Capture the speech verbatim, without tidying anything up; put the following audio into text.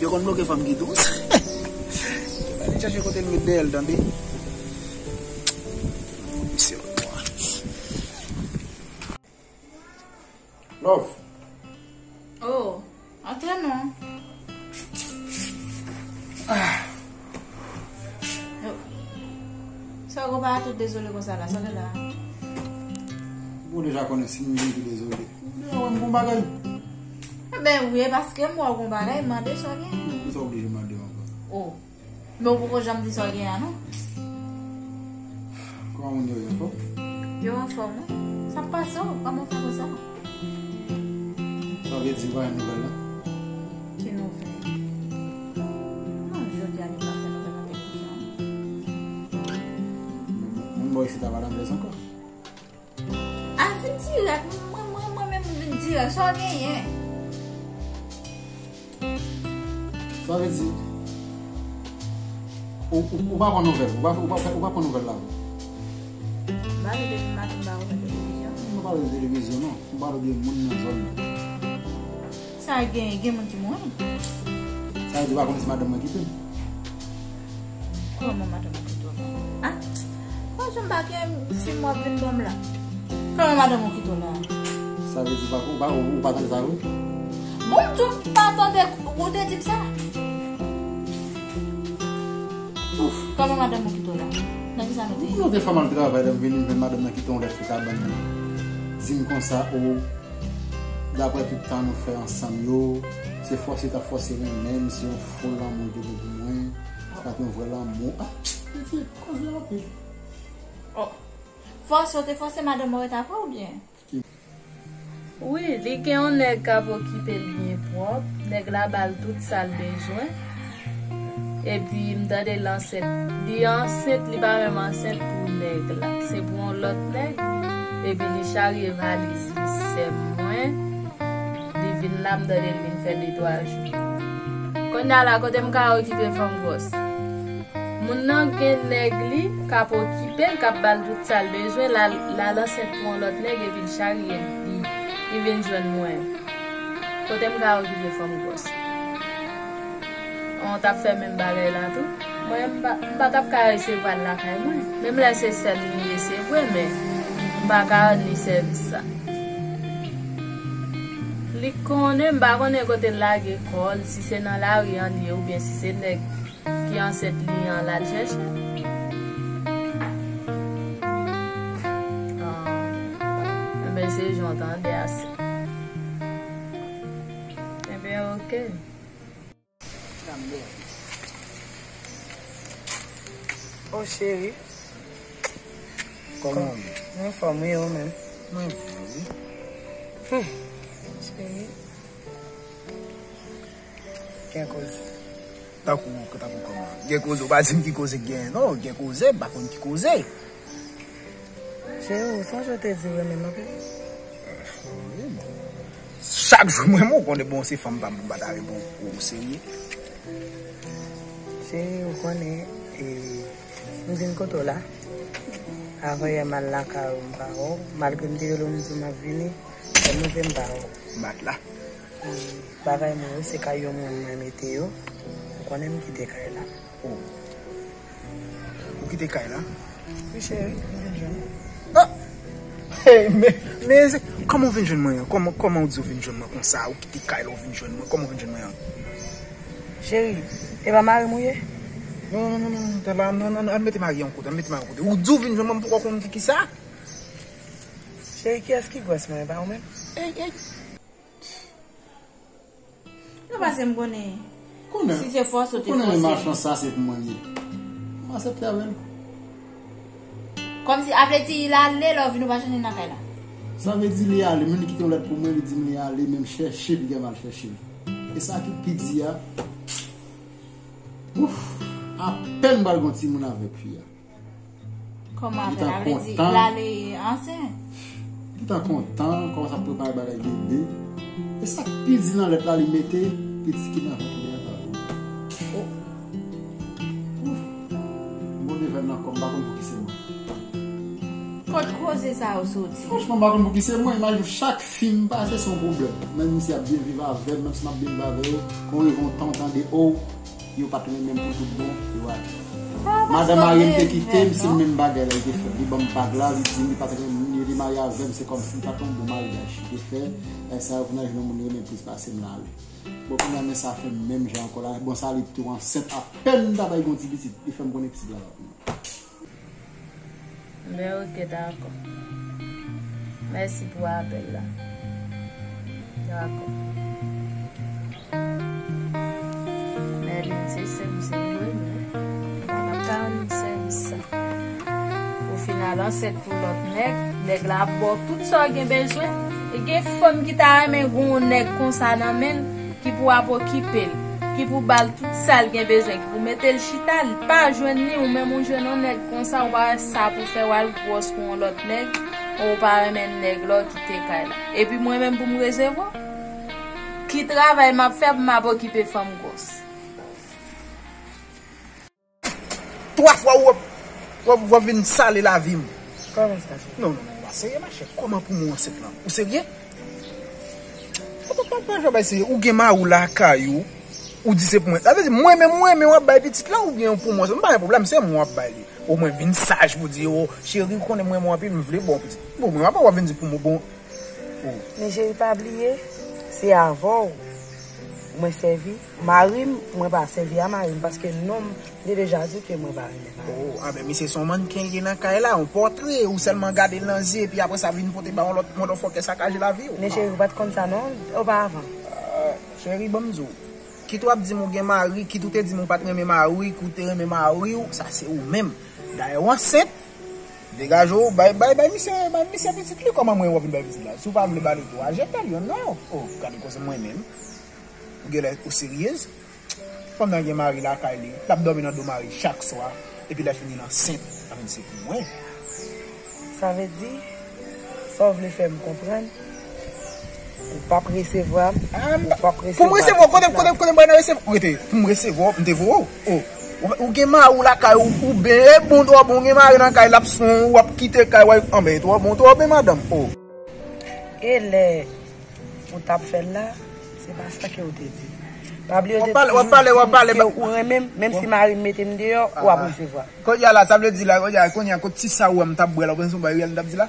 Yo konn bloke fanm ki dous. Yo pa vin chache kote l met dèyè l, tande. Misye. Love. Oh, antre non. Yo. Sa w konpara tout dezole konsa la, sa w gen la? Bon, deja konnen si m vin tou dezole. Deja wè m gon bagay. Enben wi, e paske m wè w gon bagay, m mande sa w gen. Poukisa w oblije mande m ankò? Oh. Men w poko janm di sa w gen an non. Kòman moun yo ye, anfòm? Yo anfòm wi. Sa k pase w? Kòman w fè konsa? Sa vle di w pa gen nouvèl la? Ki nouvèl? Non, jodi a li pa fè nouvèl nan televizyon. Moun bò isit ap al anglèz ankò. A vin dirèk, mwen, mwen, mwen menm vin dirèk, sa w genyen? Sa vle di, ou, ou, ou pa pran nouvèl, ou pa, ou pa, ou pa pran nouvèl la. M pale de maten, m pa wè televizyon. M pa pale de televizyon, non. M pale de moun nan zòn nan. Sa gen, gen moun ki mouri. Sa vle di, ou pa konnen si madanm mwen kite m. Kòman madanm ou kite w la? Ah, bon, jan m pa gen fim w ap vin ban m la. Kòman madanm ou kite w la? Sa vle di, ou pa, ou pa, ou pa tande sa vre? Bon, m tou pa tande, ou te di m sa. Ouf, kòman madanm ou kite w la? Nan ki sa nou te ye? Nou te fè m al travay, lè m vini, m jwenn madanm nan kite yon lòt fi kabann nan. Di m konsa, o, daprè tout tan nou fè ansanm yo, se fòse t ap fòse renmen m, se yon fo lanmou li te gen pou mwen, se pa t yon vrè lanmou. Ah, piti, koze anpil. Oh. Fòse, w te fòse madanm ou ret avè w oubyen? Wi, li gen yon nèg k ap okipe l byen pwòp. Nèg la ba l tout sa l bezwen. Epi m tande l ansent. Li ansent, li pa menm ansent pou nèg la. Se pou yon lòt nèg. Epi li charye valiz li sè mwen. Li vin la, m tande l vin fè de twa jou. Kounye a la, kote m ka okipe fanm gwòs? Moun nan gen nèg li k ap okipe l, k ap ba l tout sa l bezwen, l al, l al ansent pou yon lòt nèg epi l charye l, li, li vin jwenn mwen. Kote m ka okipe fanm gwòs? An, w t ap fè menm bagay la tou? Mwen, m pa, m pa t ap ka resevwa l lakay mwen. Menm lè se sè l li ye, se vre, men m pa ka rann li sèvis sa. Li konnen, m pa konnen kote l lage kò l, si se nan lari an li ye oubyen si se nèg ki ansent li an l al chèche? Ah, enben, se jan w tande a se. Enben, oke. Oh, cheri. Kòman w ye? Mwen anfòm, wi, ou menm? Mwen byen, wi. Hmm. Cheri. Gen koze. Tankou, tankou kòman? Gen koze, ou pa di m ki koze k genyen, non. Gen koze, m pa konn ki koze. Cheri, ou sonje w te di w renmen m anpil? Wi, bon. Chak jou m renmen w, konnen bon, se fanm pa m, m pa ta renmen w, ou serye? Cheri, ou konnen, e, m vin kote w la. Avanyè m al lakay ou, m pa wè w. Malgre m te rele w, m di w m ap vini, lè m rive m pa wè w. M pa t la. E, bagay mwen yo, se kay yon moun mwen mete yo. Ou konnen m kite kay la. Oh. Ou kite kay la? Wi, cheri, m vin jwenn ou. Ah! Hey, men, men, se, kòman w vin jwenn mwen an? Kòman, kòman w di w vin jwenn mwen konsa? Ou kite kay la, w vin jwenn mwen. Kòman w vin jwenn mwen an? Cheri, e pa mari m ou ye? Non, non, non, non, non, tè la, non, non, non, ann mete mari an kote, ann mete mari an kote. Ou di w vin jwenn mwen, m poko konn ki, ki sa? Cheri, kiyès ki gwòs mwen, e pa ou menm? Ey, ey. Non, paske m konnen. Konnen, si se fòs ou te konnen fòse. Machan sa se pou mwen li ye. M aksepte avè l. Kòmsi, a vle di, li ale, lè w vin ou pa jwenn li nan kay la. Sa vle di li ale, menm li kite yon lèt pou mwen, li di m li ale, men m chèche, piga m al chèche l. E sa ki pi di a. Ouf, apèn m pral gon timoun avèk fi a. Kòman apèn? Sa vle di l ale ansent. Li gentan kontan, kòmanse ap prepare bagay bebe. Sa k pi di nan lèt la, li mete pitit ki nan vant li a pa pou li. Ouf. M gon devèn nan kò m, m pa konn pou ki se mwen. Kot koze sa yo soti? Franchman, m pa konn pou ki se mwen. Imajine w, chak fi m pase se yon pwoblèm. Menm si y ap byen viv avè m, menm si m ap byen viv avè yo, kon yo yon tan w tande, o, yo pa t renmen m pou tout bon, yo ale. Madan mari m te kite m, se menm bagay la li te fè. Li ban m bag la, li di m li pa t renmen m, li te marye avè m, se kòmsi li pa t yon bon maryaj li te fè. Lè sa yo vin nan jwenn yon moun renmen plis pase m la ale. Bon, kounye a men sa fè m menm jan ankò la. Bon, sa li tou ansent apèn m ta bay gon ti pitit, li fè m konnen pitit la pa pou mwen. Men ok, dakò. Mèsi pou apèl la. Dakò. Mèlin se sè m, se vre, men m pa t ka rann li sèvis sa. Ou fin al ansent pou lòt nèg, nèg la ap ba w tout sa w gen bezwen. E gen fanm ki ta renmen gen yon nèg konsa nan men l, ki pou ap okipe l, ki pou ba l tout sa l gen bezwen, ki pou mete l chita, li pa jwenn li, ou menm ou jwenn yon nèg konsa, ou pa wè sa pou fè w al gwòs pou yon lòt nèg, ou pa renmen nèg la w kite kay la. Epi mwen menm pou m resevwa? Ki travay m ap fè pou m ap okipe fanm gwòs? Twa fwa w ap, w ap, w ap vin sale lavi m. Kòman sa, cheri? Non, non, non, ou pa serye, machè. Kòman pou mwen ansent lan? Ou serye? Papa, papa, jan bay serye. Ou gen mari w lakay ou, ou di se pou mwen. Sa vle di, mwen menm, mwen menm w ap bay pitit la, oubyen pou mwen? M pa gen pwoblèm, se mwen w ap bay li. Omwen vin saj pou di, o, cheri, ou konnen mwen, mwen anpil, m vle ba w pitit. Bon, mwen apa w ap vin di pou mwen, bon, Men cheri, pa bliye, se avè w mwen sèvi. Mari m, mwen pa sèvi a mari m, paske non m, m te deja di w ke mwen pa renmen mari m. O, anben, misye se yon mannken li ye nan kay la, yon pòtre, ou sèlman gade l nan zye, epi apre sa vin pote ba yon lòt motherfucker sakaje lavi w. Men cheri, ou pa t konn sa non, oparavan. Ah, cheri, ban m di w. Kit w ap di m ou gen mari, kit ou te di m ou pa t renmen mari, kit ou te renmen mari w, sa se ou menm. Dayè, w ansent, degaje w, bay, bay, bay misye, bay misye pitit li, kòman mwen w ap vin bay pitit la? Si w pa vle ba li tou, a jete l, yonn nan yo. O, gade koze mwen menm. Ou genlè ou seryez? Fanm nan gen mari lakay li, l ap dòmi nan do mari chak swa, epi lè fini l ansent, sa vle di se pou mwen. Sa vle di, sa w vle fè m konprann, ou p ap resevwa m, ou p ap resevwa pitit la. Pou m resevwa w, kote, kote, kote m pral resevwa w? Rete, pou m resevwa w, m te voye w. O, ou, ou gen mari w lakay ou, ou byen, e bon, twò bon, ou gen mari nan kay, l ap swen w, w ap kite kay, w ap, anben, twò bon, twò byen, madanm. O. E lè ou t ap fè l la, se pa sa ke w te di. Pa bliye w te toujou di ke ou renmen m, menm si mari m mete m deyò, w ap resevwa. Kounye a la, sa vle di la, kounye a, kounye a, kot ti sa ou wè m t ap bwè la, ou panse se yon bagay reyèl m t ap di la?